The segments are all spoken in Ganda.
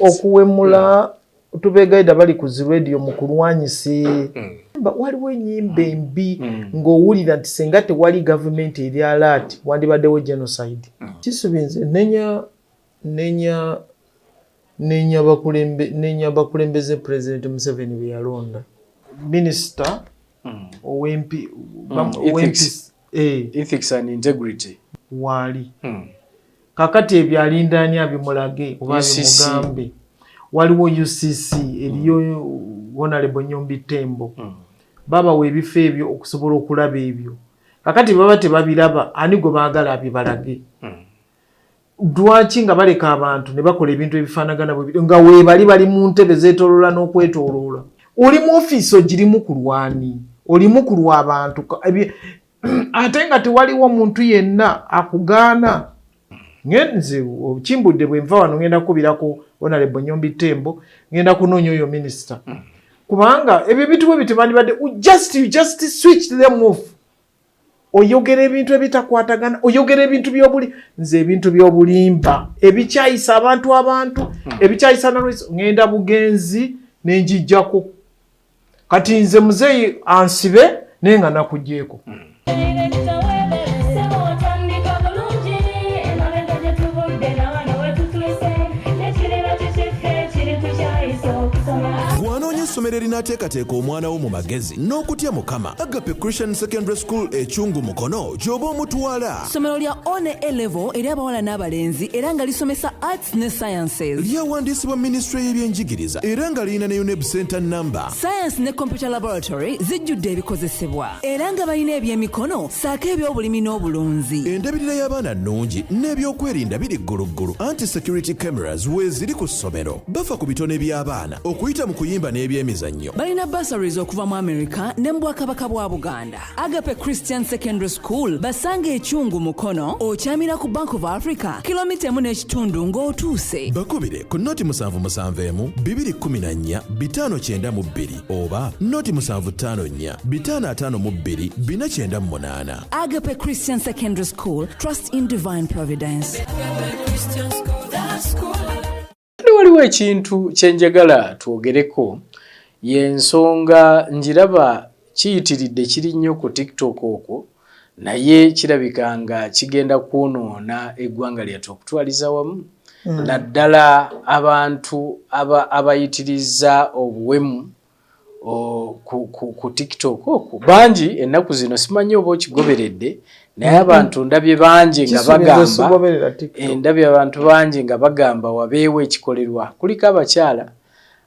Okuwemula tubegaida bali ku zi radio mu kulwanyise. Waliwo ennyimba embi ng'owulira nti senga tewali gavumenti eri alert wandibaddewo genocide. Kisubi nze nenya nenya nenya bakulembe nenya bakulembeze President Museveni bwe yalonda. Minisita ow'empi Ethics. Ethics and integrity. Waali. Kakati ebyo alinda ani abimulage oba UCC. abimugambe? Waliwo UCC eriyo, Honorable Nyombi Tembo. Babawa ebifo ebyo okusobola okulaba ebyo. Kakati baba tebabiraba, ani gwe baagala abibalage? Lwaki nga baleka abantu ne bakola ebintu ebifaanagana bwe bityo nga weebali bali mu ntebe zeetooloola n'okwetooloola? Oli mu ofiisi ogirimu ku lwani? Olimu ku lw'abantu? Ate nga tewaliwo muntu yenna akugaana. Nze kimbudde bwe nva wano ngenda kukubirako Honorable Nyombi Tembo, ngenda kunoonya oyo minisita, kubanga ebyo ebintu bwe bityo bandibadde you just switch them off. Oyogera ebintu ebitakwatagana, oyogera ebintu by'obuli nze ebintu by'obulimba ebikyayisa abantu ebikyayisa nalwesi, ngenda bugenzi nenjijjako. Kati nze muzeeyi ansibe naye nga nakugyeko. Otandika bulungi emabega gye tuvudde na wano we tutuuse nekiriba kikiffe kiri tukyayisa okusoma. Gwanoonya essomero erinaateekateeka omwana wo mu magezi n'okutya Mukama, Agape Christian Secondary School Ekyungu Mukono gy'oba omutwala. Ssomero lya O ne A level eri abawala n'abalenzi era nga lisomesa arts ne sciences. Lyawandiisibwa minisitule y'ebyenjigiriza era nga lirina ne UNEB center number. Science ne computer laboratory zijjudde ebikozesebwa era nga balina ebyemikono ssaako ebyobulimi n'obulunzi. Endabirira y'abaana nnungi n'ebyokwerinda biri gguluggulu, anti security cameras weeziri ku ssomero. Bafa ku bitone by'abaana okuyita mu kuyimba n'ebyemizannyo. Balina bursaries okuva mu America ne mu Bwakabaka bwa Buganda. Agape Christian Secondary School basanga Ekyungu Mukono, okyamira ku Bank of Africa, kilomita 1.5 ng'otuuse. Bakubire ku 077 214 592 oba 0754 552 498. Agape Christian Secondary School, trust in divine providence. Ate waliwo ekintu kyenjagala twogereko, y'ensonga njiraba kiyitiridde, kiri nnyo ku TikTok okwo, naye kirabika nga kigenda kwonoona eggwanga lyattu okutwaliza wamu, naddala abantu abayitiriza obuwemu ku TikTok okwo bangi ennaku zino. Simanyi oba okigoberedde, naye abantu ndabye bangi nga Kisubi nze bagamba sigoberera TikTok. Ndabye abantu bangi nga bagamba wabeewo ekikolerwa. Kuliko abakyala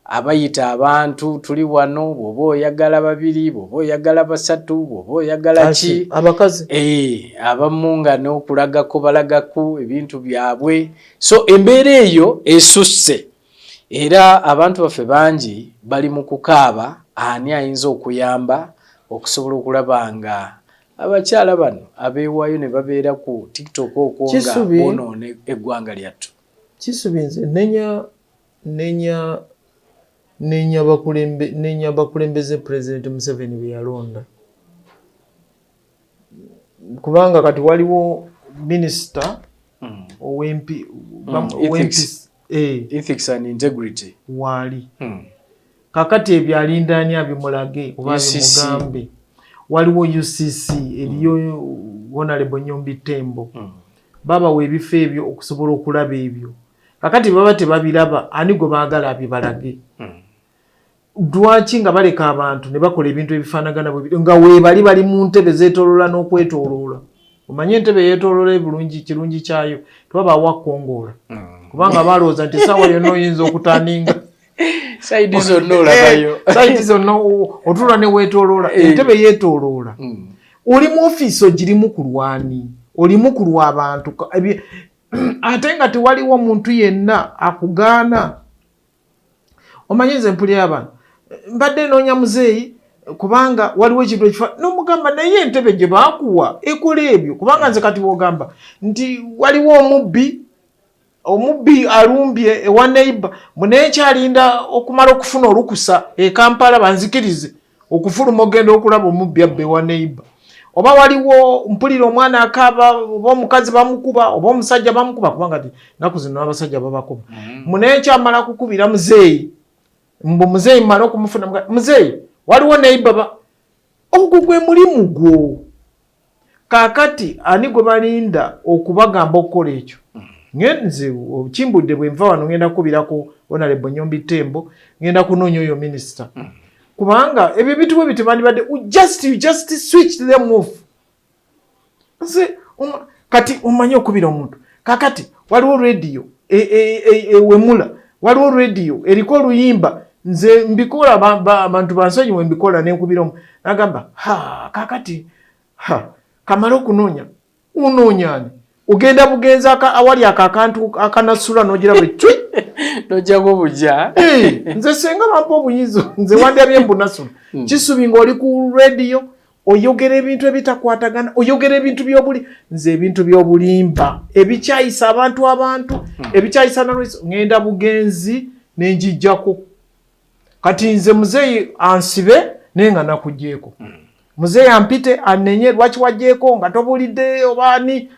abayita abantu, tuli wano, bw'oba oyagala babiri, bw'oba oyagala basatu, bw'oba oyagala ki. Abakazi. Abamu nga n'okulagako balagako ebintu byabwe. So embeera eyo esusse era abantu baffe bangi bali mu kukaaba ani ayinza okuyamba okusobola okulaba nga abakyala bano abeewaayo ne babeera ku TikTok okwo nga Kisubi. bonoona eggwanga lyattu. Kisubi nze nenya nenya nenya bakulembe nenya bakulembeze President Museveni bwe yalonda, kubanga kati waliwo minisita ow'empi Ethics. Ethics and integrity. Waali. Kakati ebyo alinda ani abimulage oba UCC. abimugambe? Waliwo UCC eriyo, Honorable Nyombi Tembo. Babawa ebifo ebyo okusobola okulaba ebyo. Kakati baba tebabiraba, ani gwe baagala abibalage? Lwaki nga baleka abantu ne bakola ebintu ebifaanagana bwe bityo nga weebali bali mu ntebe zeetooloola n'okwetooloola? Omanye entebe yeetooloola ebulungi, kirungi kyayo tewabaawo akkongoola, kubanga balowooza nti essaawa yonna oyinza okutaninga side zonna olabayo. Side zonna otuula ne weetooloola. Entebe yeetooloola. Oli mu ofiisi ogirimu ku lwani? Olimu ku lw'abantu? Ate nga tewaliwo muntu yenna akugaana. Omanyi nze mpulira abantu, mbadde noonya muzeeyi kubanga waliwo ekintu ekifa nomugamba, naye entebe gye baakuwa ekola ebyo. Kubanga nze kati bwogamba nti waliwo omubbi alumbye ewa neighbor, naye kyalinda okumala okufuna olukusa e Kampala banzikirize okufuluma ogenda okulaba omubbi abba ewa neighbor. Oba waliwo mpulira omwana akaaba, oba omukazi bamukuba, oba omusajja bamukuba, kubanga ti naku zino abasajja babakuba. Munekyamala kukubira muzeeyi, mbu muzeeyi mmale okumufuna, muzeeyi waliwo neibaba, ogwo gwe mulimu gwo. Kaakati ani gwe balinda okubagamba okukola ekyo? Nze kimbudde bwe nva wano ngenda kukubirako Honorable Nyombi Tembo, ngenda kunoonya oyo minisita, kubanga ebyo ebintu bwe biti bandibadde you just switch them off. Nze kati omanyi okubira omuntu. Kakati waliwo rediyo ewemula, waliwo rediyo eriko oluyimba. Nze mbikola, abantu bansonyiwe, mbikola nenkubira omu nagamba, ha, kakati ha kamale okunoonya, unoonya ani? Ogenda bugenzi awali ako akantu akanasula nogira bwe cwi. Nojjako bujja. Nze senga bampa obuyinza, nze wandyabye mbunasula. Kisubi ng'oli ku rediyo oyogera ebintu ebitakwatagana, oyogera ebintu byobuli, nze ebintu by'obulimba ebikyayisa abantu ebikyayisa nalwaiso, ngenda bugenzi nenjijjako. Kati nze muzeeyi ansibe naye nga nakugyeko, muzeeyi ampite anenye lwaki wajjeeko nga tobulidde oba ani,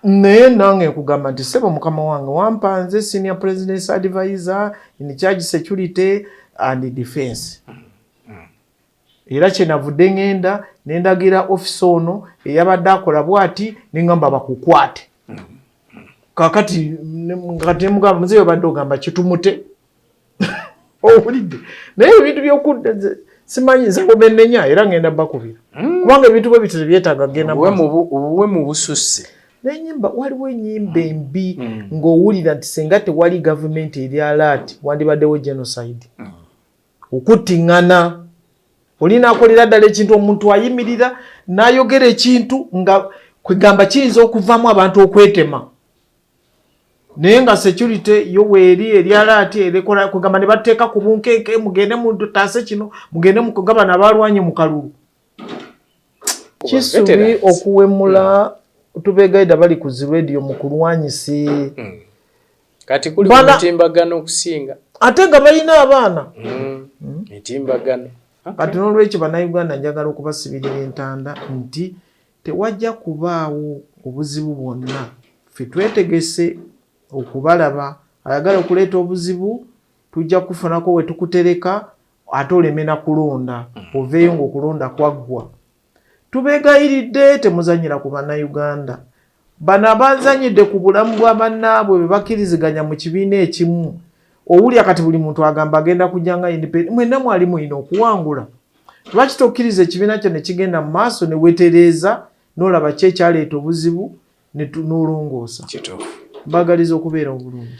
naye nange nkugamba nti ssebo mukama wange wampa nze senior president's advisor in charge security and defense, era kyenavudde ŋŋenda nendagira ofisa ono eyabadde akola bwati, neŋŋamba bakukwate. Kakati kati nemugamba, muzeeyi obadde ogamba kitumute, owulidde? Naye ebintu byokudda nze simanyi, nze bwenenya era ngenda bakubira, kubanga ebintu bwe bityo tebyetaaga kugenda mu maaso. Obuwemu bususse. N'enyimba, waliwo enyimba embi ng'owulira nti senga tewali gavumenti eri alert wandibaddewo genocide, okuttiŋŋana. Olina akolera ddala ekintu, omuntu ayimirira n'ayogera ekintu nga kwegamba kiyinza okuvaamu abantu okwetema, naye nga security yo weeri eri alert erekola, kwegamba ne bateeka ku bunkenke, mugende mutaase kino, mugende mukugabana abalwanye mu kalulu. Kisubi Veterans. Okuwemula tubegaida bali ku zi radio mu kulwanyisi. Kati kuli ku mitimbagano okusinga. Ate nga balina abaana. Mitimbagano. Kati n'olwekyo Bannayuganda njagala okubasibirira entanda nti tewajja kubaawo obuzibu bwonna. Ffe twetegese okubalaba. Ayagala okuleeta obuzibu tujja kufunako we tukutereka, ate oleme na kulonda, oveeyo ng'okulonda kwaggwa. Tubeegayiridde temuzannyira ku Bannayuganda. Bano abazanyidde ku bulamu bwa bannaabwe bwe bakkiriziganya mu kibiina ekimu, owulya kati buli muntu agamba agenda kujja nga independent. Mwenna mwali mulina okuwangula. Lwaki tokkiriza ekibiina kyo ne kigenda mu maaso ne weetereeza n'olaba ki ekyaleeta obuzibu n'olongoosa? Kituufu. Mbagaliza okubeera obulungi.